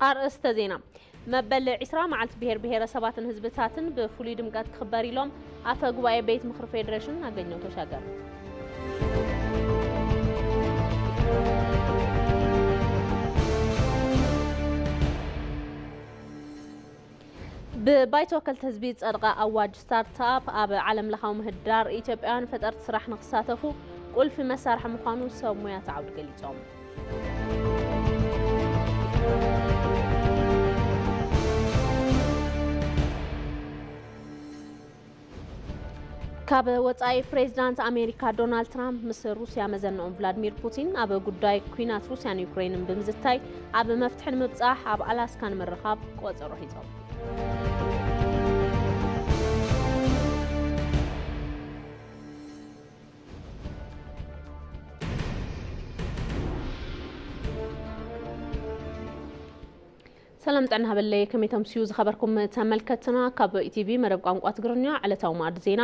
ኣርእስተ ዜና። መበል ዒስራ መዓልቲ ብሄር ብሄረሰባትን ህዝብታትን ብፍሉይ ድምቀት ክኽበር ኢሎም ኣፈ ጉባኤ ቤት ምኽሪ ፌዴሬሽን ኣገኘው ተሻገር። ብባይቶ ወከልቲ ህዝቢ ዝጸድቐ ኣዋጅ ስታርታፕ ኣብ ዓለም ለኻዊ ምህዳር ኢትዮጵያውያን ፈጠርቲ ስራሕ ንክሳተፉ ቁልፊ መሳርሒ ምዃኑ ሰብ ሞያት ዓውዲ ገሊጾም። ካብ ወጻኢ ፕሬዚዳንት ኣሜሪካ ዶናልድ ትራምፕ ምስ ሩስያ መዘንኦም ቭላድሚር ፑቲን ኣብ ጉዳይ ኲናት ሩስያን ዩክሬንን ብምዝታይ ኣብ መፍትሒ ንምብጻሕ ኣብ ኣላስካ ንምርኻብ ቆጸሮ ሒዞም። ሰላም ጥዕና ሃበለይ፣ ከመይ ተምስዩ ዝኸበርኩም ተመልከትና። ካብ ኢቲቪ መደብ ቋንቋ ትግርኛ ዕለታዊ መኣዲ ዜና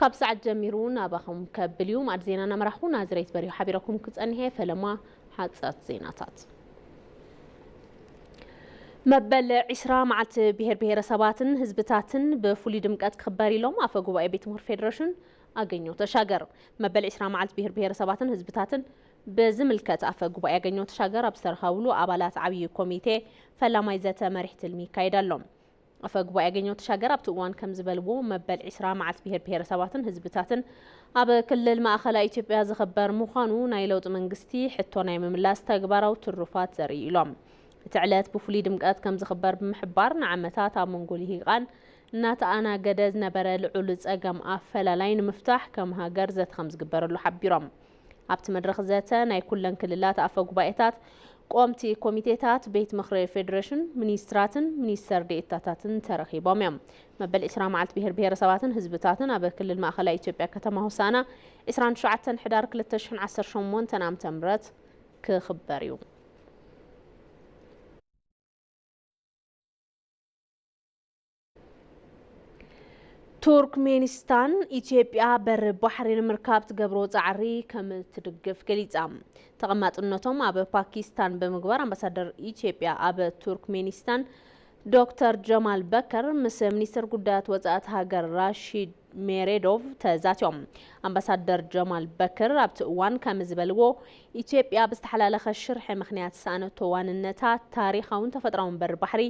ካብ ሰዓት ጀሚሩ ናባኹም ከብል እዩ። መኣዲ ዜና እናመራኹ ናዝሬት በሪሁ ሓቢረኩም ክጸንሔ። ፈለማ ሓጸት ዜናታት። መበል ዒስራ መዓልቲ ብሄር ብሄረሰባትን ህዝብታትን ብፍሉይ ድምቀት ክኽበር ኢሎም ኣፈ ጉባኤ ቤት ምኽሪ ፌዴሬሽን ኣገኘው ተሻገር። መበል ዒስራ መዓልቲ ብሄር ብሄረሰባትን ህዝብታትን ብዝምልከት ኣፈ ጉባኤ ኣገኘው ተሻገር ኣብ ዝተረኸብሉ ኣባላት ዓብዪ ኮሚቴ ፈላማይ ዘተ መሪሕ ትልሚ ይካየድ ኣሎ። ኣፈ ጉባኤ ኣገኘው ተሻገር ኣብቲ እዋን ከም ዝበልዎ፣ መበል ዒስራ መዓልቲ ብሄር ብሄረሰባትን ህዝብታትን ኣብ ክልል ማእኸላይ ኢትዮጵያ ዝኽበር ምዃኑ፣ ናይ ለውጢ መንግስቲ ሕቶ ናይ ምምላስ ተግባራዊ ትሩፋት ዘርኢ ኢሎም። እቲ ዕለት ብፍሉይ ድምቀት ከም ዝኽበር ብምሕባር፣ ንዓመታት ኣብ መንጎ ልሂቃን እናተኣናገደ ዝነበረ ልዑል ጸገም ኣፈላላይ ንምፍታሕ ከም ሃገር ዘተ ከም ዝግበረሉ ሓቢሮም። ኣብቲ መድረኽ ዘተ ናይ ኩለን ክልላት ኣፈ ጉባኤታት፣ ቆምቲ ኮሚቴታት፣ ቤት ምኽሪ ፌዴሬሽን፣ ሚኒስትራትን ሚኒስተር ዴኤታታትን ተረኺቦም እዮም። መበል ዒስራ መዓልቲ ብሄር ብሄረሰባትን ህዝብታትን ኣብ ክልል ማእኸላይ ኢትዮጵያ ከተማ ሆሳዕና ዒስራን ትሽዓተን ሕዳር ክልተ ሽሕን ዓሰርተ ሸሞንተን ዓመተ ምህረት ክኽበር እዩ። ቱርክሜኒስታን ኢትዮጵያ በሪ ባሕሪ ንምርካብ ትገብሮ ጻዕሪ ከም ትድግፍ ገሊጻ። ተቐማጥነቶም ኣብ ፓኪስታን ብምግባር ኣምባሳደር ኢትዮጵያ ኣብ ቱርክሜኒስታን ዶክተር ጀማል በከር ምስ ሚኒስትር ጉዳያት ወጻእቲ ሃገር ራሺድ ሜሬዶቭ ተዛትዮም። ኣምባሳደር ጀማል በክር ኣብቲ እዋን ከም ዝበልዎ፣ ኢትዮጵያ ብዝተሓላለኸ ሽርሒ ምኽንያት ዝሰኣነቶ ዋንነታ ታሪኻውን ተፈጥራውን በሪ ባሕሪ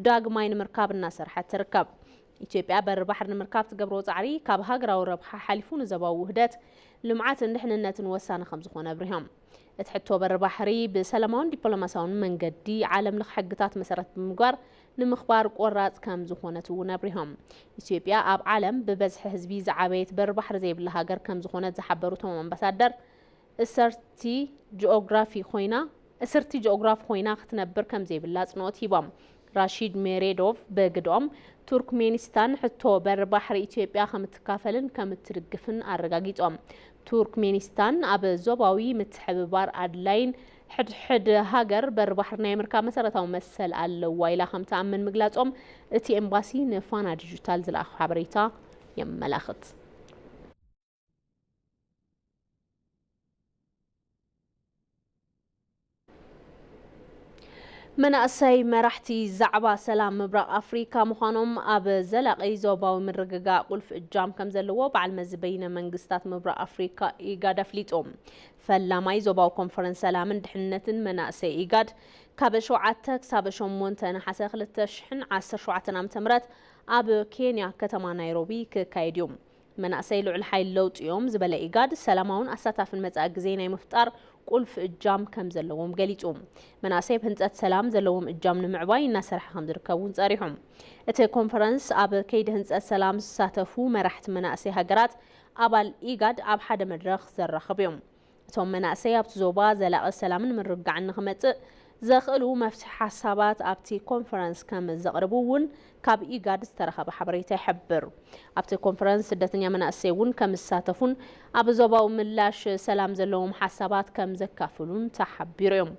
ዳግማይ ንምርካብ እናሰርሐት ትርከብ። ኢትዮጵያ በሪ ባሕሪ ንምርካብ ትገብሮ ጻዕሪ ካብ ሃገራዊ ረብሓ ሓሊፉ ንዞባዊ ውህደት፣ ልምዓትን ድሕንነትን ወሳኒ ከም ዝኾነ ኣብሪሆም። እቲ ሕቶ በሪ ባሕሪ ብሰላማውን ዲፕሎማሲያውን መንገዲ ዓለም ለኸ ሕግታት መሰረት ብምግባር ንምኽባር ቆራጽ ከም ዝኾነት እውን ኣብሪሆም። ኢትዮጵያ ኣብ ዓለም ብበዝሒ ህዝቢ ዝዓበየት በሪ ባሕሪ ዘይብላ ሃገር ከም ዝኾነት ዝሓበሩ እቶም ኣምባሳደር፣ እሰርቲ ጂኦግራፊ ኮይና፣ እስርቲ ጂኦግራፊ ኮይና ክትነብር ከም ዘይብላ ኣጽንኦት ሂቦም። ራሺድ ሜሬዶቭ ብግድኦም፣ ቱርክሜኒስታን ሕቶ በሪ ባሕሪ ኢትዮጵያ ከም እትካፈልን ከም እትድግፍን ኣረጋጊጾም። ቱርክሜኒስታን ኣብ ዞባዊ ምትሕብባር ኣድላይን ሕድሕድ ሃገር በሪ ባሕሪ ናይ ምርካብ መሰረታዊ መሰል ኣለዋ ኢላ ከም ትኣምን ምግላጾም እቲ ኤምባሲ ንፋና ዲጂታል ዝለኣኾ ሓበሬታ የመላኽት። መናእሰይ መራሕቲ ዛዕባ ሰላም ምብራቕ ኣፍሪካ ምዃኖም ኣብ ዘላቒ ዞባዊ ምርግጋእ ቁልፊ እጃም ከም ዘለዎ በዓል መዚ በይነ መንግስታት ምብራቕ ኣፍሪካ ኢጋድ ኣፍሊጡ። ፈላማይ ዞባዊ ኮንፈረንስ ሰላምን ድሕንነትን መናእሰይ ኢጋድ ካብ ሸውዓተ ክሳብ ሸሞንተ ነሓሰ ክልተ ሽሕን ዓሰርተ ሸውዓተን ዓመተ ምህረት ኣብ ኬንያ ከተማ ናይሮቢ ክካየድ እዩ። መናእሰይ ልዑል ሓይሊ ለውጢ እዮም ዝበለ ኢጋድ፣ ሰላማውን ኣሳታፍን መጻኢ ግዜ ናይ ምፍጣር ቁልፊ እጃም ከም ዘለዎም ገሊጹ። መናእሰይ ኣብ ህንጸት ሰላም ዘለዎም እጃም ንምዕባይ እናሰርሐ ከም ዝርከብ እውን ጸሪሑ። እቲ ኮንፈረንስ ኣብ ከይዲ ህንጸት ሰላም ዝሳተፉ መራሕቲ መናእሰይ ሃገራት ኣባል ኢጋድ ኣብ ሓደ መድረኽ ዘራኽብ እዮም። እቶም መናእሰይ ኣብቲ ዞባ ዘላቒ ሰላምን ምርግጋዕን ንኽመጽእ ዘኽእሉ መፍትሒ ሓሳባት ኣብቲ ኮንፈረንስ ከም ዘቕርቡ እውን ካብ ኢጋድ ዝተረኸበ ሓበሬታ ይሕብር። ኣብቲ ኮንፈረንስ ስደተኛ መናእሰይ እውን ከም ዝሳተፉን ኣብ ዞባዊ ምላሽ ሰላም ዘለዎም ሓሳባት ከም ዘካፍሉን ተሓቢሩ እዮም።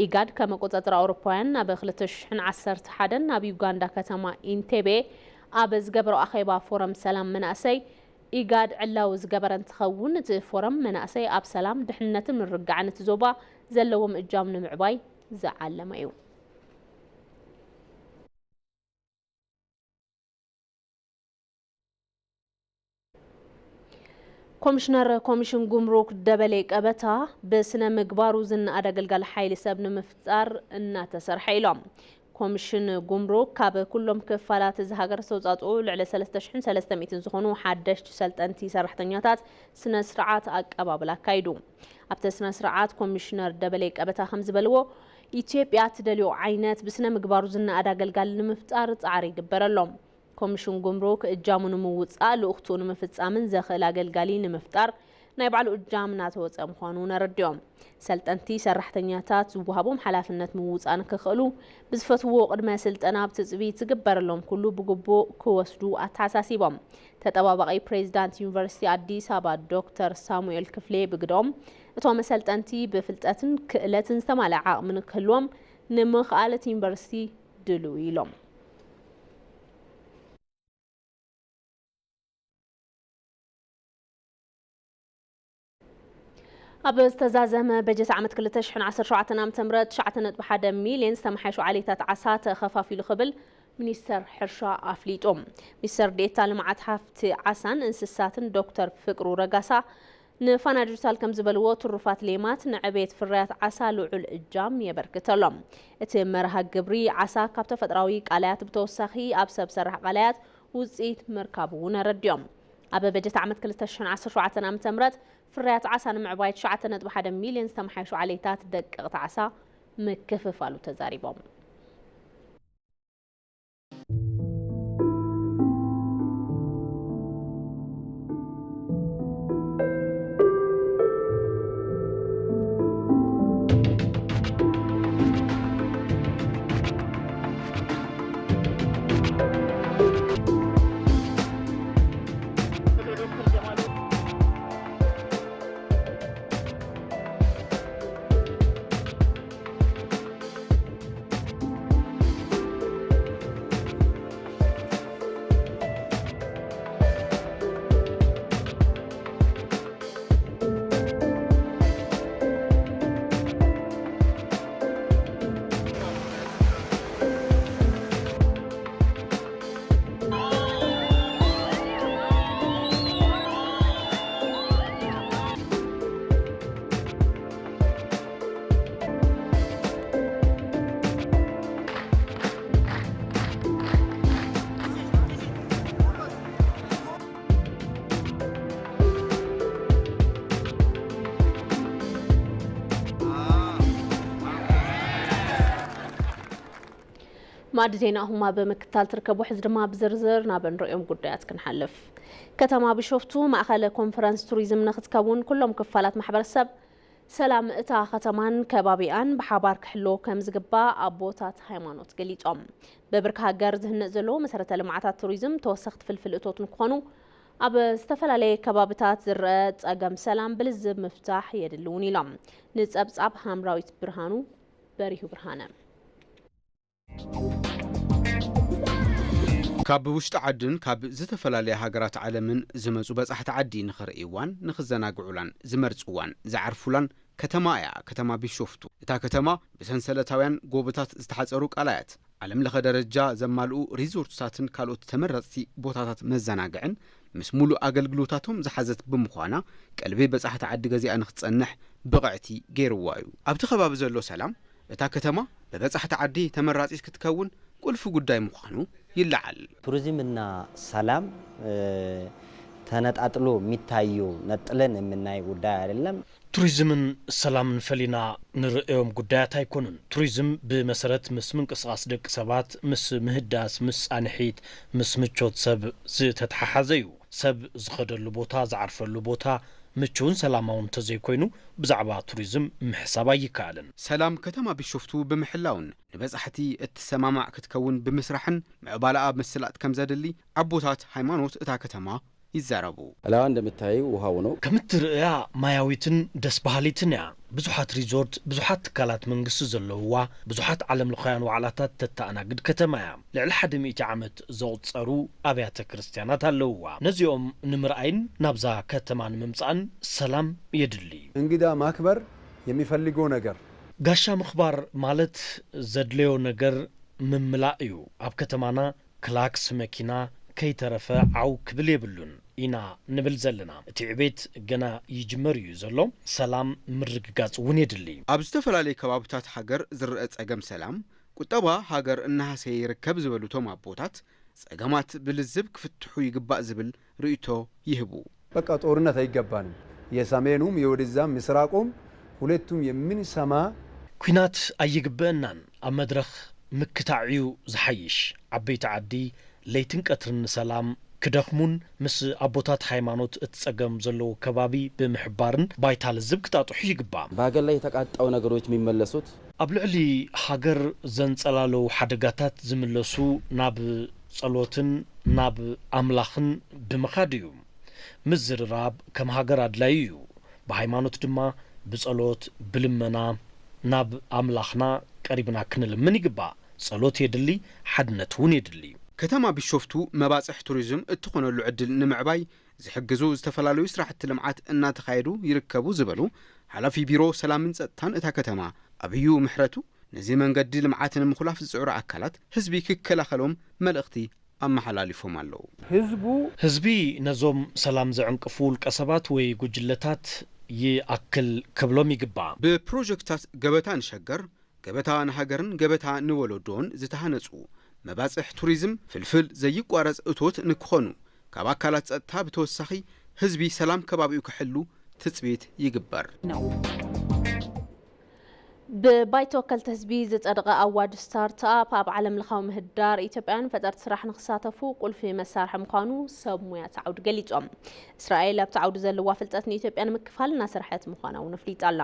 ኢጋድ ከም ኣቆጻጽራ ኣውሮፓውያን ኣብ ክልተ ሽሕን ዓሰርተ ሓደን ኣብ ዩጋንዳ ከተማ ኢንቴቤ ኣብ ዝገበሮ ኣኼባ ፎረም ሰላም መናእሰይ ኢጋድ ዕላዊ ዝገበረ እንትኸውን፣ እቲ ፎረም መናእሰይ ኣብ ሰላም፣ ድሕንነትን ምርግጋዕን እቲ ዞባ ዘለዎም እጃም ንምዕባይ ዝዓለመ እዩ። ኮሚሽነር ኮሚሽን ጉምሩክ ደበሌ ቀበታ፣ ብስነ ምግባሩ ዝነኣድ ኣገልጋሊ ሓይሊ ሰብ ንምፍጣር እናተሰርሐ ኢሎም። ኮሚሽን ጉምሩክ ካብ ኩሎም ክፋላት እዚ ሃገር ዝተውፃፅኡ ልዕሊ ሰለስተ ሽሕን ሰለስተ ሚእትን ዝኾኑ ሓደሽቲ ሰልጠንቲ ሰራሕተኛታት ስነ ስርዓት ኣቀባብላ ኣካይዱ። ኣብቲ ስነ ስርዓት ኮሚሽነር ደበሌ ቀበታ ከም ዝበልዎ፣ ኢትዮጵያ እትደልዮ ዓይነት ብስነ ምግባሩ ዝነኣድ ኣገልጋሊ ንምፍጣር ፃዕሪ ይግበር ኣሎ። ኮሚሽን ጉምሩክ እጃሙ ንምውፃእ ልኡኽትኡ ንምፍፃምን ዘኽእል ኣገልጋሊ ንምፍጣር ናይ ባዕሉ እጃም እናተወፀ ምዃኑ ነረዲኦም። ሰልጠንቲ ሰራሕተኛታት ዝወሃቦም ሓላፍነት ምውፃእ ንክኽእሉ ብዝፈትዎ ቅድመ ስልጠና ብትፅቢት ዝግበረሎም ኩሉ ብግቡእ ክወስዱ ኣተሓሳሲቦም። ተጠባባቒ ፕሬዚዳንት ዩኒቨርሲቲ ኣዲስ ኣበባ ዶክተር ሳሙኤል ክፍሌ ብግደኦም፣ እቶም ሰልጠንቲ ብፍልጠትን ክእለትን ዝተማልአ ዓቕሚ ንክህልዎም ንምኽኣል እቲ ዩኒቨርሲቲ ድሉው ኢሎም። ኣብ ዝተዛዘመ በጀት ዓመት ክልተ ሽሕን ዓሰርተ ሸውዓተን ዓመተ ምህረት ትሽዓተ ነጥቢ ሓደ ሚልዮን ዝተመሓየሹ ዓሌታት ዓሳ ተኸፋፊሉ ክብል ሚኒስተር ሕርሻ ኣፍሊጡ። ሚኒስተር ዴኤታ ልምዓት ሃፍቲ ዓሳን እንስሳትን ዶክተር ፍቅሩ ረጋሳ ንፋና ዲጂታል ከም ዝበልዎ፣ ትሩፋት ሌማት ንዕቤት ፍርያት ዓሳ ልዑል እጃም የበርክት ኣሎ። እቲ መርሃ ግብሪ ዓሳ ካብ ተፈጥራዊ ቃላያት ብተወሳኺ ኣብ ሰብ ሰራሕ ቃላያት ውፅኢት ምርካቡ እውን ኣረዲኦም። ኣብ በጀት ዓመት ክልተ ሽሕን ዓሰርተ ሸውዓተን ዓመተ ምህረት ፍርያት ዓሳ ንምዕባይ ትሽዓተ ነጥቢ ሓደ ሚልዮን ዝተመሓየሹ ዓሌታት ደቀቕቲ ዓሳ ምክፍፋሉ ተዛሪቦም። ማዕዲ ዜና ሁማ ብምክታል ትርከቡ። ሕዚ ድማ ብዝርዝር ናብ እንርእዮም ጉዳያት ክንሓልፍ። ከተማ ቢሾፍቱ ማእኸለ ኮንፈረንስ ቱሪዝም ንክትከውን ኩሎም ክፋላት ማሕበረሰብ ሰላም እታ ከተማን ከባቢኣን ብሓባር ክሕሎ ከም ዝግባእ ኣቦታት ሃይማኖት ገሊጾም። በብርኪ ሃገር ዝህነጽ ዘሎ መሰረተ ልምዓታት ቱሪዝም ተወሰኽቲ ፍልፍል እቶት ንክኾኑ ኣብ ዝተፈላለየ ከባብታት ዝረአ ጸገም ሰላም ብልዝብ ምፍታሕ የድሊ እውን ኢሎም። ንጸብጻብ ሃምራዊት ብርሃኑ በሪሁ ብርሃነ። ካብ ውሽጢ ዓድን ካብ ዝተፈላለያ ሃገራት ዓለምን ዝመጹ በጻሕቲ ዓዲ ንኽርእይዋን ንኽዘናግዑላን ዝመርጽዋን ዝዓርፉላን ከተማ እያ ከተማ ቢሾፍቱ። እታ ከተማ ብሰንሰለታውያን ጎቦታት ዝተሓጸሩ ቃላያት፣ ዓለም ለኸ ደረጃ ዘማልኡ ሪዞርትታትን ካልኦት ተመረጽቲ ቦታታት መዘናግዕን ምስ ሙሉእ ኣገልግሎታቶም ዝሓዘት ብምዃና፣ ቀልቢ በጻሕቲ ዓዲ ገዚኣ ንኽትጸንሕ ብቕዕቲ ገይርዋ እዩ። ኣብቲ ከባቢ ዘሎ ሰላም፣ እታ ከተማ ብበጻሕቲ ዓዲ ተመራጺት ክትከውን ቁልፊ ጉዳይ ምዃኑ ይለዓል። ቱሪዝምና ሰላም፣ እ፣ ተነጣጥሎ የሚታዩ ነጥለን የምናይ ጉዳይ አይደለም። ቱሪዝምን ሰላምን ፈሊና ንርእዮም ጉዳያት ኣይኮኑን። ቱሪዝም ብመሰረት ምስ ምንቅስቓስ ደቂ ሰባት፣ ምስ ምህዳስ፣ ምስ ጻንሒት፣ ምስ ምቾት ሰብ ዝተተሓሓዘ እዩ። ሰብ ዝኸደሉ ቦታ፣ ዝዓርፈሉ ቦታ ምቹውን ሰላማውን እንተዘይኮይኑ ብዛዕባ ቱሪዝም ምሕሳብ ኣይከኣልን። ሰላም ከተማ ቢሾፍቱ ብምሕላውን ንበጻሕቲ እትሰማማዕ ክትከውን ብምስራሕን ምዕባለኣ ምስላጥ ከም ዘድሊ ኣቦታት ሃይማኖት እታ ከተማ ይዛረቡ። ላዋ እንደምታዩ ውሃው ነው። ከም እትርእያ ማያዊትን ደስ በሃሊትን እያ። ብዙሓት ሪዞርት፣ ብዙሓት ትካላት መንግስቲ ዘለውዋ፣ ብዙሓት ዓለም ለኻውያን ዋዕላታት ተተኣናግድ ከተማ እያ። ልዕሊ ሓደ ሚእቲ ዓመት ዘቑጸሩ ኣብያተ ክርስቲያናት ኣለውዋ። ነዚኦም ንምርኣይን ናብዛ ከተማ ንምምጻእን ሰላም የድሊ። እንግዳ ማክበር የሚፈልገው ነገር። ጋሻ ምኽባር ማለት ዘድለዮ ነገር ምምላእ እዩ። ኣብ ከተማና ክላክስ መኪና፣ ከይተረፈ ዓው ክብል የብሉን ኢና ንብል ዘለና። እቲ ዕቤት ገና ይጅመር እዩ ዘሎ። ሰላም ምርግጋጽ እውን የድሊ። ኣብ ዝተፈላለዩ ከባብታት ሃገር ዝረአ ጸገም ሰላም፣ ቁጠባ ሃገር እናሃሰየ ይርከብ ዝበሉ እቶም ኣቦታት፣ ጸገማት ብልዝብ ክፍትሑ ይግባእ ዝብል ርእይቶ ይህቡ። በቃ ጦርነት አይገባንም። የሰሜኑም የወደዛም ምስራቁም ሁለቱም የምንሰማ ኲናት ኣይግበአናን። ኣብ መድረኽ ምክታዕ እዩ ዝሓይሽ። ዓበይቲ ዓዲ ለይትን ቀትርን ንሰላም ክደኽሙን ምስ ኣቦታት ሃይማኖት እቲ ጸገም ዘለዎ ከባቢ ብምሕባርን ባይታ ልዝብ ክጣጥሑ ይግባእ። በሀገር ላይ የተቃጣው ነገሮች የሚመለሱት ኣብ ልዕሊ ሃገር ዘንጸላለዉ ሓደጋታት ዝምለሱ ናብ ጸሎትን ናብ ኣምላኽን ብምኻድ እዩ። ምዝርራብ ከም ሃገር ኣድላዩ እዩ። ብሃይማኖት ድማ ብጸሎት፣ ብልመና ናብ ኣምላኽና ቀሪብና ክንልምን ይግባእ። ጸሎት የድሊ፣ ሓድነት እውን የድሊ። ከተማ ቢሾፍቱ መባፅሕ ቱሪዝም እትኾነሉ ዕድል ንምዕባይ ዝሕግዙ ዝተፈላለዩ ስራሕቲ ልምዓት እናተኻየዱ ይርከቡ ዝበሉ ሓላፊ ቢሮ ሰላምን ፀጥታን እታ ከተማ ኣብዩ ምሕረቱ፣ ነዚ መንገዲ ልምዓት ንምኹላፍ ዝፅዕሩ ኣካላት ህዝቢ ክከላኸሎም መልእኽቲ ኣመሓላሊፎም ኣለዉ። ህዝቡ ህዝቢ ነዞም ሰላም ዘዕንቅፉ ውልቀ ሰባት ወይ ጉጅለታት ይኣክል ክብሎም ይግባእ። ብፕሮጀክትታት ገበታ ንሸገር፣ ገበታ ንሃገርን ገበታ ንወለዶን ዝተሃነፁ መባፅሕ ቱሪዝም ፍልፍል ዘይቋረፅ እቶት ንክኾኑ ካብ ኣካላት ፀጥታ ብተወሳኺ ህዝቢ ሰላም ከባቢኡ ክሕሉ ትፅቢት ይግበር። ብባይቶ ወከልቲ ህዝቢ ዝጸደቐ ኣዋጅ ስታርትኣፕ ኣብ ዓለም ለኻዊ ምህዳር ኢትዮጵያውያን ፈጠርቲ ስራሕ ንክሳተፉ ቁልፊ መሳርሒ ምዃኑ ሰብ ሙያ እቲ ዓውዲ ገሊጾም። እስራኤል ኣብቲ ዓውዲ ዘለዋ ፍልጠት ንኢትዮጵያ ንምክፋል እናሰርሐት ምዃና እውን ኣፍሊጣ ኣላ።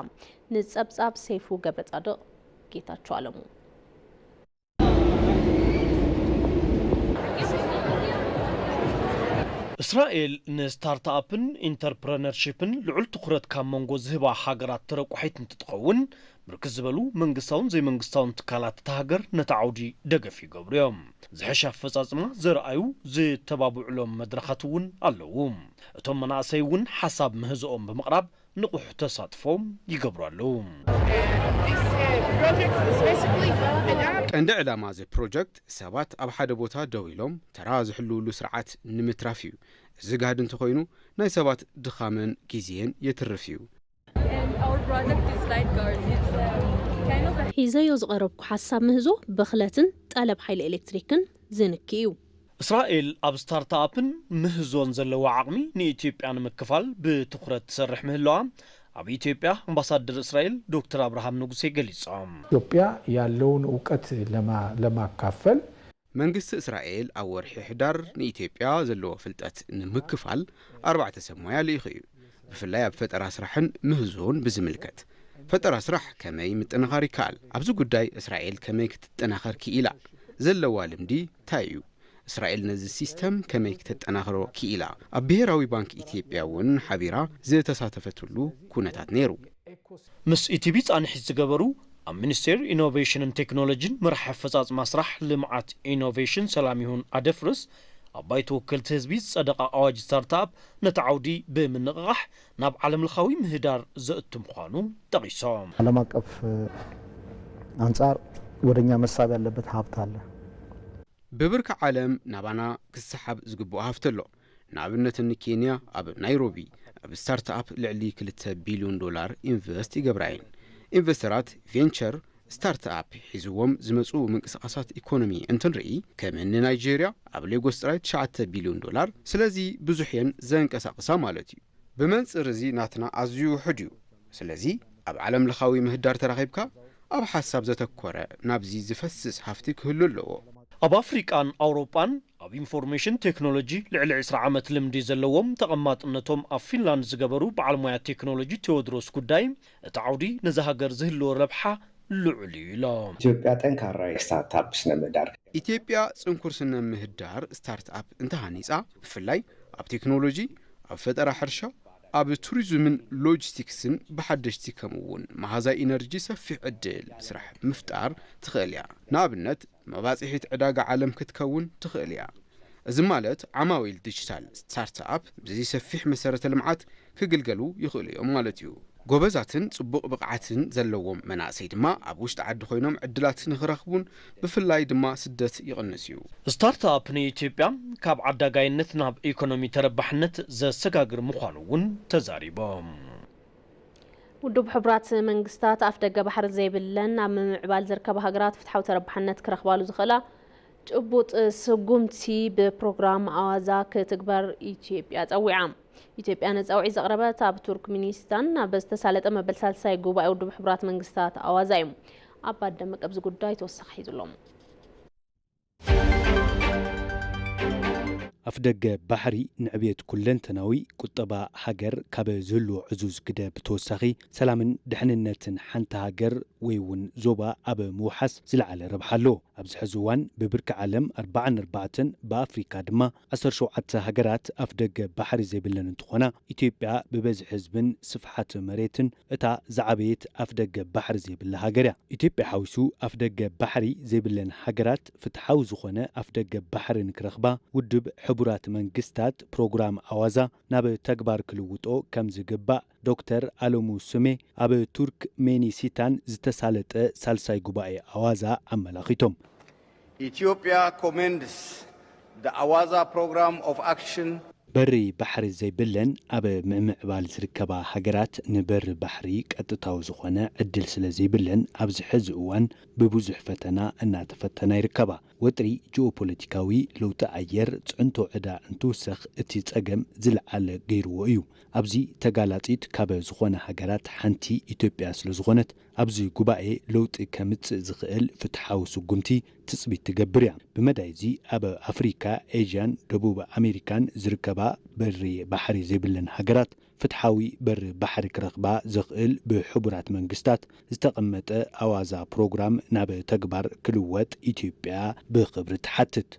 ንጸብጻብ ሰይፉ ገብረጻድቕ ጌታቸው ኣለሙ። እስራኤል ንስታርትኣፕን ኢንተርፕረነርሺፕን ልዑል ትኹረት ካብ መንጎ ዝህባ ሃገራት ተረቋሒት እንትትኸውን፣ ብርክት ዝበሉ መንግስታውን ዘይመንግስታውን ትካላት እታ ሃገር ነቲ ዓውዲ ደገፍ ይገብሩ እዮም። ዝሐሸ ኣፈጻጽማ ዘርኣዩ ዝተባብዑሎም መድረኻት እውን ኣለዉ። እቶም መናእሰይ እውን ሓሳብ ምህዝኦም ብምቕራብ ንቑሕ ተሳትፎ ይገብሩ ኣለዉ። ቀንዲ ዕላማ እዚ ፕሮጀክት ሰባት ኣብ ሓደ ቦታ ደው ኢሎም ተራ ዝሕልውሉ ስርዓት ንምትራፍ እዩ። እዚ ጋህዲ እንተኾይኑ ናይ ሰባት ድኻምን ግዜን የትርፍ እዩ። ሒዘዮ ዝቐረብኩ ሓሳብ ምህዞ ብኽለትን ጠለብ ሓይሊ ኤሌክትሪክን ዝንኪ እዩ። እስራኤል ኣብ ስታርትኣፕን ምህዞን ዘለዋ ዓቕሚ ንኢትዮጵያ ንምክፋል ብትኹረት ትሰርሕ ምህላዋ ኣብ ኢትዮጵያ ኣምባሳደር እስራኤል ዶክተር ኣብርሃም ንጉሴ ገሊጾም። ኢትዮጵያ ያለውን እውቀት ለማ- ለማካፈል መንግስቲ እስራኤል ኣብ ወርሒ ሕዳር ንኢትዮጵያ ዘለዎ ፍልጠት ንምክፋል ኣርባዕተ ሰብ ሞያ ልኢኹ እዩ። ብፍላይ ኣብ ፈጠራ ስራሕን ምህዞን ብዝምልከት ፈጠራ ስራሕ ከመይ ምጥንኻር ይከኣል? ኣብዚ ጉዳይ እስራኤል ከመይ ክትጠናኸር ክኢላ? ዘለዋ ልምዲ እንታይ እዩ? እስራኤል ነዚ ሲስተም ከመይ ክተጠናኽሮ ክኢላ? ኣብ ብሄራዊ ባንክ ኢትዮጵያ እውን ሓቢራ ዝተሳተፈትሉ ኩነታት ነይሩ። ምስ ኢቲቪ ጻንሒት ዝገበሩ ኣብ ሚኒስቴር ኢኖቬሽንን ቴክኖሎጂን መራሒ ኣፈጻጽማ ስራሕ ልምዓት ኢኖቬሽን ሰላም ይሁን ኣደፍርስ ኣብ ባይቶ ወከልቲ ህዝቢ ዝጸደቐ ኣዋጅ ስታርትኣፕ ነቲ ዓውዲ ብምንቕቓሕ ናብ ዓለምለኻዊ ምህዳር ዘእቱ ምዃኑ ጠቒሶም። ዓለም ኣቀፍ ኣንጻር ወደኛ መሳብ ያለበት ሀብት አለ። ብብርኪ ዓለም ናባና ክሰሓብ ዝግብኦ ሃፍቲ ኣሎ። ንኣብነት ንኬንያ ኣብ ናይሮቢ ኣብ ስታርትኣፕ ልዕሊ ክልተ ቢልዮን ዶላር ኢንቨስት ይገብራ እየን። ኢንቨስተራት ቬንቸር ስታርትኣፕ ሒዝዎም ዝመፁ ምንቅስቃሳት ኢኮኖሚ እንትንርኢ ከም እኒ ናይጄርያ ኣብ ሌጎስ ጥራይ ትሽዓተ ቢልዮን ዶላር። ስለዚ ብዙሕ እየን ዘንቀሳቕሳ ማለት እዩ። ብመንፅር እዚ ናትና ኣዝዩ ውሑድ እዩ። ስለዚ ኣብ ዓለም ለኻዊ ምህዳር ተራኺብካ ኣብ ሓሳብ ዘተኮረ ናብዚ ዝፈስስ ሃፍቲ ክህሉ ኣለዎ። ኣብ ኣፍሪቃን ኣውሮጳን ኣብ ኢንፎርሜሽን ቴክኖሎጂ ልዕሊ ዕስራ ዓመት ልምዲ ዘለዎም ተቐማጥነቶም ኣብ ፊንላንድ ዝገበሩ በዓል ሞያ ቴክኖሎጂ ቴዎድሮስ ጉዳይ እቲ ዓውዲ ነዚ ሃገር ዝህልዎ ረብሓ ልዑል እዩ ኢሎም። ኢትዮጵያ ጠንካራ የስታርታፕ ስነ ምህዳር ኢትዮጵያ ጽንኩር ስነ ምህዳር ስታርትኣፕ እንተሃኒጻ ብፍላይ ኣብ ቴክኖሎጂ፣ ኣብ ፈጠራ ሕርሻ፣ ኣብ ቱሪዝምን ሎጂስቲክስን ብሓደሽቲ ከምኡ እውን መሃዛ ኢነርጂ ሰፊሕ ዕድል ስራሕ ምፍጣር ትኽእል እያ። ንኣብነት መባጽሒት ዕዳጋ ዓለም ክትከውን ትኽእል እያ። እዚ ማለት ዓማዊል ዲጂታል ስታርትኣፕ ብዚ ሰፊሕ መሰረተ ልምዓት ክግልገሉ ይኽእሉ እዮም ማለት እዩ። ጎበዛትን ጽቡቕ ብቕዓትን ዘለዎም መናእሰይ ድማ ኣብ ውሽጢ ዓዲ ኮይኖም ዕድላት ንኽረኽቡን ብፍላይ ድማ ስደት ይቕንስ እዩ። ስታርትኣፕ ንኢትዮጵያ ካብ ዓዳጋይነት ናብ ኢኮኖሚ ተረባሕነት ዘሰጋግር ምዃኑ እውን ተዛሪቦም። ውድብ ሕቡራት መንግስታት ኣፍደገ ባሕሪ ዘይብለን ኣብ ምምዕባል ዝርከባ ሃገራት ፍትሓዊ ተረባሕነት ክረኽባሉ ዝኽእላ ጭቡጥ ስጉምቲ ብፕሮግራም ኣዋዛ ክትግበር ኢትዮጵያ ጸዊዓ። ኢትዮጵያ ንጸውዒ ዘቕረበት ኣብ ቱርክሚኒስታን ኣብ ዝተሳለጠ መበል ሳልሳይ ጉባኤ ውድብ ሕቡራት መንግስታት ኣዋዛ እዩ። ኣባ ደመቀ ኣብዚ ጉዳይ ተወሳኺ ሒዙሎም። ኣፍደገ ባሕሪ ንዕብየት ኩለንተናዊ ቁጠባ ሃገር ካብ ዝህልዎ ዕዙዝ ግደ ብተወሳኺ ሰላምን ድሕንነትን ሓንቲ ሃገር ወይ እውን ዞባ ኣብ ምውሓስ ዝለዓለ ረብሓ ኣለዎ። ኣብዚ ሕዚ እዋን ብብርኪ ዓለም ኣርባዓን ኣርባዕተን ብኣፍሪካ ድማ ዓሰርተ ሸውዓተ ሃገራት ኣፍደገ ባሕሪ ዘይብለን እንትኾና ኢትዮጵያ ብበዝሒ ህዝብን ስፍሓት መሬትን እታ ዝዓበየት ኣፍደገ ባሕሪ ዘይብላ ሃገር እያ። ኢትዮጵያ ሓዊሱ ኣፍደገ ባሕሪ ዘይብለን ሃገራት ፍትሓዊ ዝኾነ ኣፍደገ ባሕሪ ንክረኽባ ውድብ ሕቡራት መንግስታት ፕሮግራም ኣዋዛ ናብ ተግባር ክልውጦ ከም ዝግባእ ዶክተር ኣለሙ ስሜ ኣብ ቱርክ ሜኒሲታን ዝተሳለጠ ሳልሳይ ጉባኤ ኣዋዛ ኣመላኺቶም። Ethiopia commends the Awaza Program of Action. በሪ ባሕሪ ዘይብለን ኣብ ምምዕባል ዝርከባ ሃገራት ንበሪ ባሕሪ ቀጥታዊ ዝኾነ ዕድል ስለ ዘይብለን ኣብዚ ሕዚ እዋን ብብዙሕ ፈተና እናተፈተና ይርከባ። ወጥሪ ጂኦፖለቲካዊ፣ ለውጢ ኣየር፣ ፅዕንቶ ዕዳ እንትውሰኽ እቲ ፀገም ዝለዓለ ገይርዎ እዩ። ኣብዚ ተጋላጢት ካብ ዝኾነ ሃገራት ሓንቲ ኢትዮጵያ ስለ ዝኾነት ኣብዚ ጉባኤ ለውጢ ከምፅእ ዝኽእል ፍትሓዊ ስጉምቲ ትፅቢት ትገብር እያ። ብመዳይ እዚ ኣብ ኣፍሪካ፣ ኤዥያን ደቡብ ኣሜሪካን ዝርከባ በሪ ባሕሪ ዘይብለን ሃገራት ፍትሓዊ በሪ ባሕሪ ክረኽባ ዘኽእል ብሕቡራት መንግስታት ዝተቐመጠ ኣዋዛ ፕሮግራም ናብ ተግባር ክልወጥ ኢትዮጵያ ብኽብሪ ትሓትት።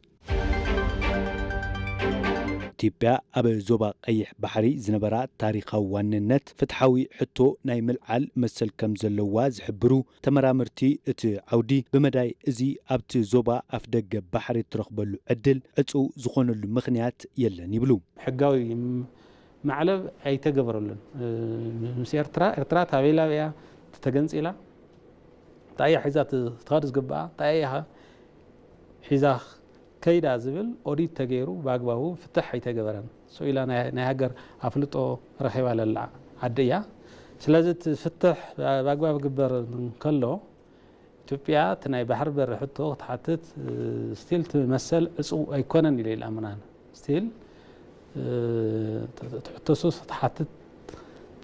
ኢትዮጵያ ኣብ ዞባ ቀይሕ ባሕሪ ዝነበራ ታሪኻዊ ዋንነት ፍትሓዊ ሕቶ ናይ ምልዓል መሰል ከም ዘለዋ ዝሕብሩ ተመራመርቲ እቲ ዓውዲ ብመዳይ እዚ ኣብቲ ዞባ ኣፍደገ ባሕሪ እትረኽበሉ ዕድል ዕፁው ዝኾነሉ ምኽንያት የለን ይብሉ። ሕጋዊ ማዕለብ ኣይተገበረሉን። ምስ ኤርትራ፣ ኤርትራ ታበይ ላበያ ተገንፂላ፣ እንታይ እያ ሒዛ ትኸድ ዝግብኣ፣ እንታይ እያ ሒዛ ከይዳ ዝብል ኦዲት ተገይሩ ብኣግባቡ ፍትሕ ኣይተገበረን። ስቕ ኢላ ናይ ሃገር ኣፍልጦ ረኺባ ለላ ዓዲ እያ። ስለዚ እቲ ፍትሕ ብኣግባብ ክግበር እንከሎ ኢትዮጵያ እቲ ናይ ባሕሪ በሪ ሕቶ ክትሓትት ስቲል እቲ መሰል ዕፁው ኣይኮነን ኢለ ይልኣምን ኣነ። ስቲል እቲ ሕቶሱስ ክትሓትት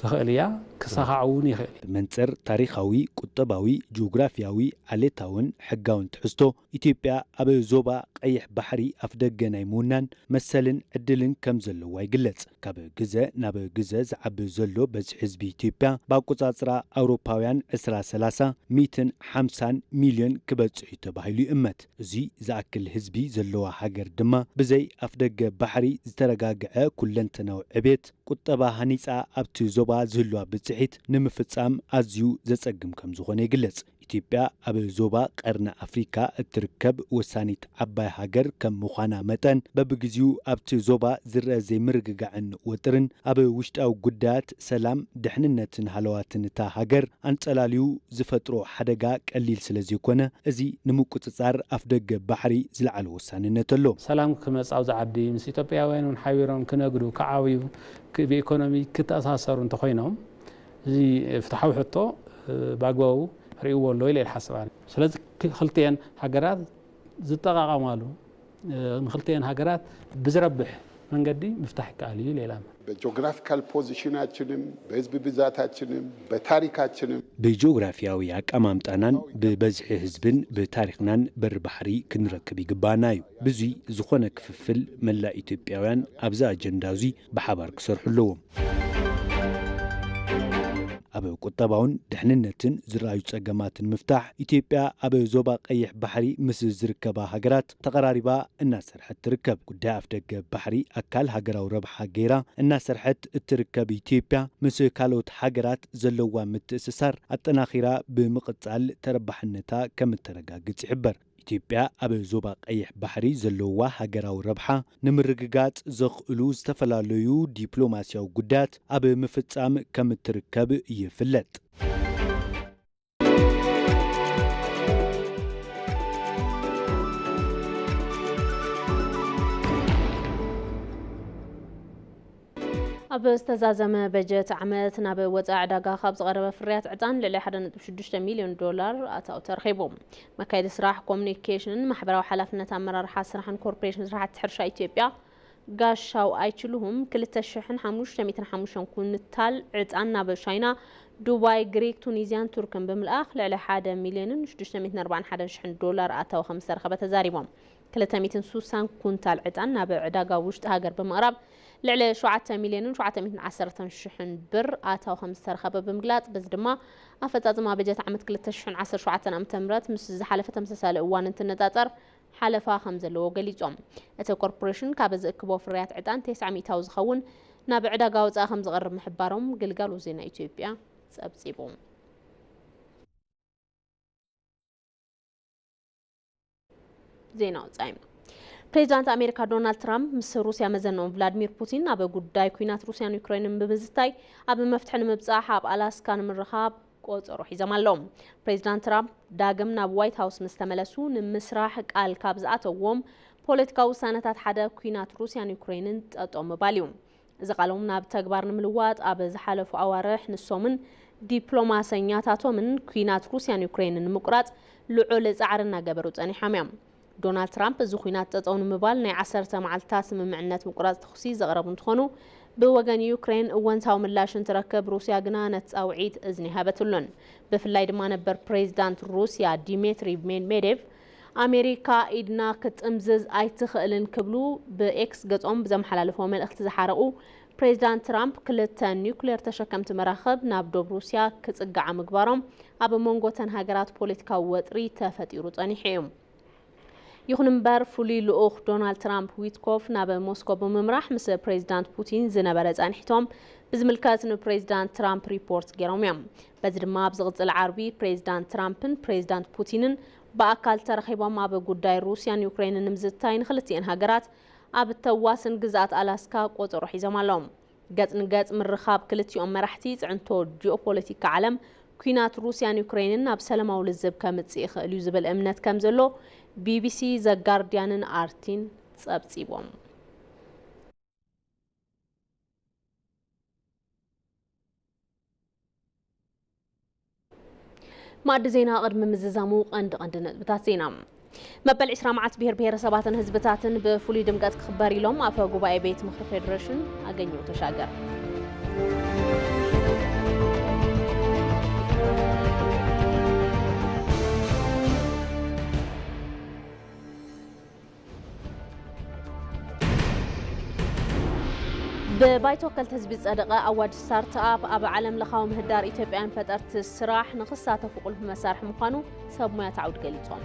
ትኽእል እያ፣ ክሰኻዕ እውን ይኽእል እዩ። ብመንፅር ታሪኻዊ፣ ቁጠባዊ፣ ጂኦግራፊያዊ፣ ዓሌታውን ሕጋውን ትሕዝቶ ኢትዮጵያ ኣብ ዞባ ቀይሕ ባሕሪ ኣፍደገ ናይ ምውናን መሰልን ዕድልን ከም ዘለዋ ይግለጽ። ካብ ግዘ ናብ ግዘ ዝዓቢ ዘሎ በዝሒ ህዝቢ ኢትዮጵያ ብኣቆጻጽራ ኣውሮፓውያን ዕስራ ሰላሳ ሚእትን ሓምሳን ሚልዮን ክበጽሕ እዩ ተባሂሉ ይእመት። እዚ ዝኣክል ህዝቢ ዘለዋ ሃገር ድማ ብዘይ ኣፍደገ ባሕሪ ዝተረጋግዐ ኩለንተናዊ ዕቤት ቁጠባ ሃኒጻ ኣብቲ ዞባ ዝህልዋ ብጽሒት ንምፍጻም ኣዝዩ ዘጸግም ከም ዝኾነ ይግለጽ። ኢትዮጵያ ኣብ ዞባ ቀርኒ ኣፍሪካ እትርከብ ወሳኒት ዓባይ ሃገር ከም ምዃና መጠን በብግዚኡ ኣብቲ ዞባ ዝረአ ዘይምርግጋዕን ወጥርን ኣብ ውሽጣዊ ጉዳያት ሰላም፣ ድሕንነትን ሃለዋትን እታ ሃገር ኣንጸላልዩ ዝፈጥሮ ሓደጋ ቀሊል ስለ ዘይኮነ እዚ ንምቁጽጻር ኣፍደገ ባሕሪ ዝለዓለ ወሳንነት ኣሎ። ሰላም ክመጽእ ኣብዚ ዓዲ ምስ ኢትዮጵያውያን እውን ሓቢሮም ክነግዱ፣ ክዓብዩ፣ ብኢኮኖሚ ክተኣሳሰሩ እንተኾይኖም እዚ ፍትሓዊ ሕቶ ብኣግባቡ ርእይዎ ኣሎ ኢለ ይሓስብ ኣነ። ስለዚ ክልቲኤን ሃገራት ዝጠቓቐማሉ ንክልቲኤን ሃገራት ብዝረብሕ መንገዲ ምፍታሕ ይከኣል እዩ ኢለ ይላምን። በጂኦግራፊካል ፖዚሽናችንም በህዝብ ብዛታችንም በታሪካችንም ብጂኦግራፊያዊ ኣቀማምጣናን ብበዝሒ ህዝብን ብታሪኽናን በሪ ባሕሪ ክንረክብ ይግባና እዩ። ብዙይ ዝኾነ ክፍፍል መላእ ኢትዮጵያውያን ኣብዚ ኣጀንዳ እዙይ ብሓባር ክሰርሑ ኣለዎም። ኣብ ቁጠባውን ድሕንነትን ዝረኣዩ ጸገማት ንምፍታሕ ኢትዮጵያ ኣብ ዞባ ቀይሕ ባሕሪ ምስ ዝርከባ ሃገራት ተቐራሪባ እናሰርሐት ትርከብ። ጉዳይ ኣፍደገ ባሕሪ ኣካል ሃገራዊ ረብሓ ገይራ እናሰርሐት እትርከብ ኢትዮጵያ ምስ ካልኦት ሃገራት ዘለዋ ምትእስሳር ኣጠናኺራ ብምቕጻል ተረባሕነታ ከም እተረጋግጽ ይሕበር። ኢትዮጵያ ኣብ ዞባ ቀይሕ ባሕሪ ዘለዋ ሃገራዊ ረብሓ ንምርግጋጽ ዘኽእሉ ዝተፈላለዩ ዲፕሎማሲያዊ ጉዳያት ኣብ ምፍጻም ከም እትርከብ ይፍለጥ። ኣብ ዝተዛዘመ በጀት ዓመት ናብ ወጻኢ ዕዳጋ ካብ ዝቐረበ ፍርያት ዕጣን ልዕሊ ሓደ ነጥቢ ሽዱሽተ ሚልዮን ዶላር ኣታዊ ተረኺቡ። መካየዲ ስራሕ ኮሙኒኬሽንን ማሕበራዊ ሓላፍነት ኣመራርሓ ስራሕን ኮርፖሬሽን ስራሕቲ ሕርሻ ኢትዮጵያ ጋሻው ኣይችልሁም ክልተ ሽሕን ሓሙሽተ ሚእትን ሓሙሽተን ኩንታል ዕጣን ናብ ቻይና፣ ዱባይ፣ ግሪክ፣ ቱኒዝያን ቱርክን ብምልኣኽ ልዕሊ ሓደ ሚልዮንን ሽዱሽተ ሚእትን ኣርባዓን ሓደን ሽሕን ዶላር ኣታዊ ከም ዝተረኸበ ተዛሪቦም። ክልተ ሚእትን ሱሳን ኩንታል ዕጣን ናብ ዕዳጋ ውሽጢ ሃገር ብምቕራብ ልዕሊ ሸውዓተ ሚልዮንን ሸውዓተ ሚእትን ዓሰርተን ሽሕን ብር ኣታዊ ከም ዝተረኸበ ብምግላጽ፣ በዚ ድማ ኣፈጻጽማ በጀት ዓመት ክልተ ሽሕን ዓሰርተ ሸውዓተን ዓመተ ምህረት ምስ ዝሓለፈ ተመሳሳሊ እዋን እንትነጻጸር ሓለፋ ከም ዘለዎ ገሊጾም። እቲ ኮርፖሬሽን ካብ ዝእክቦ ፍርያት ዕጣን ተስዓ ሚእታዊ ዝኸውን ናብ ዕዳጋ ወጻኢ ከም ዝቐርብ ምሕባሮም ግልጋሎት ዜና ኢትዮጵያ ጸብጺቡ። ዜና ወጻኢ። ፕሬዚዳንት ኣሜሪካ ዶናልድ ትራምፕ ምስ ሩስያ መዘንኦም ቭላድሚር ፑቲን ኣብ ጉዳይ ኲናት ሩስያን ዩክሬንን ብምዝታይ ኣብ መፍትሒ ንምብጻሕ ኣብ ኣላስካ ንምርኻብ ቆጸሮ ሒዞም ኣለዉ። ፕሬዚዳንት ትራምፕ ዳግም ናብ ዋይት ሃውስ ምስ ተመለሱ ንምስራሕ ቃል ካብ ዝኣተዎም ፖለቲካዊ ውሳነታት ሓደ ኲናት ሩስያን ዩክሬንን ጠጠው ምባል እዩ። እዚ ቃሎም ናብ ተግባር ንምልዋጥ ኣብ ዝሓለፉ ኣዋርሕ ንሶምን ዲፕሎማሰኛታቶምን ኲናት ሩስያን ዩክሬንን ንምቁራጽ ልዑል ጻዕሪ እናገበሩ ጸኒሖም እዮም። ዶናልድ ትራምፕ እዚ ኲናት ጠጠው ንምባል ናይ ዓሰርተ መዓልትታት ስምምዕነት ምቁራጽ ተኹሲ ዘቕረቡ እንትኾኑ፣ ብወገን ዩክሬን እወንታዊ ምላሽ እንትረክብ፣ ሩስያ ግና ነቲ ጻውዒት እዝኒ ሃበትሉን። ብፍላይ ድማ ነበር ፕሬዚዳንት ሩስያ ዲሜትሪ ሜድሜዴቭ ኣሜሪካ ኢድና ክትጥምዝዝ ኣይትኽእልን ክብሉ ብኤክስ ገጾም ብዘመሓላለፍዎ መልእኽቲ ዝሓረቑ ፕሬዚዳንት ትራምፕ፣ ክልተ ኒውክሌር ተሸከምቲ መራኽብ ናብ ዶብ ሩስያ ክጽግዓ ምግባሮም ኣብ መንጎ እተን ሃገራት ፖለቲካዊ ወጥሪ ተፈጢሩ ጸኒሑ እዩ። ይኹን እምበር፣ ፍሉይ ልኡኽ ዶናልድ ትራምፕ ዊትኮፍ ናብ ሞስኮ ብምምራሕ ምስ ፕሬዚዳንት ፑቲን ዝነበረ ጻንሒቶም ብዝምልከት ንፕሬዚዳንት ትራምፕ ሪፖርት ገይሮም እዮም። በዚ ድማ ኣብ ዝቕጽል ዓርቢ ፕሬዚዳንት ትራምፕን ፕሬዚዳንት ፑቲንን ብኣካል ተረኺቦም ኣብ ጉዳይ ሩስያን ዩክሬንን ንምዝታይ ንክልቲኤን ሃገራት ኣብ ተዋስን ግዝኣት ኣላስካ ቆጸሮ ሒዞም ኣለዉ። ገጽ ንገጽ ምርኻብ ክልቲኦም መራሕቲ ጽዕንቶ ጂኦፖለቲካ ዓለም ኲናት ሩስያን ዩክሬንን ናብ ሰላማዊ ልዝብ ከምጽእ ይኽእል እዩ ዝብል እምነት ከም ዘሎ ቢቢሲ፣ ዘጋርዲያንን ኣርቲን ጸብጺቦም። ማዕዲ ዜና ቅድሚ ምዝዛሙ ቀንዲ ቀንዲ ነጥብታት ዜና። መበል ዕስራ መዓልቲ ብሄር ብሄረሰባትን ህዝብታትን ብፍሉይ ድምቀት ክኽበር ኢሎም ኣፈ ጉባኤ ቤት ምኽሪ ፌዴሬሽን ኣገኘው ተሻገር። ብባይቶ ወከልቲ ህዝቢ ዝጸደቐ ኣዋጅ ስታርትኣፕ ኣብ ዓለም ለኻዊ ምህዳር ኢትዮጵያን ፈጠርቲ ስራሕ ንኽሳተፉ ቁልፊ መሳርሒ ምዃኑ ሰብ ሞያት ዓውዲ ገሊጾም።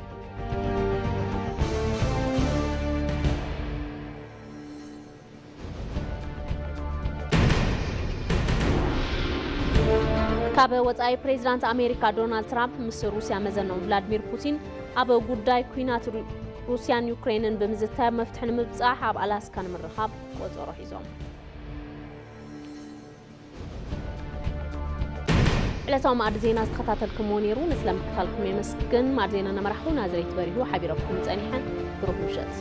ካብ ወጻኢ ፕሬዚዳንት ኣሜሪካ ዶናልድ ትራምፕ ምስ ሩስያ መዘኖም ቭላድሚር ፑቲን ኣብ ጉዳይ ኲናት ሩ-፣ ሩስያን ዩክሬንን ብምዝታይ መፍትሒ ንምብጻሕ ኣብ ኣላስካ ንምርኻብ ቆጸሮ ሒዞም። ዕለታዊ ማዕዲ ዜና ዝተኸታተልኩምዎ ነይሩ። ንስለ ምክታልኩም የመስግን። ማዕዲ ዜና እናመራሕኩ ናዝሬት በሪሁ ሓቢረኩም ጸኒሐን። ብሩኽ ምሸት።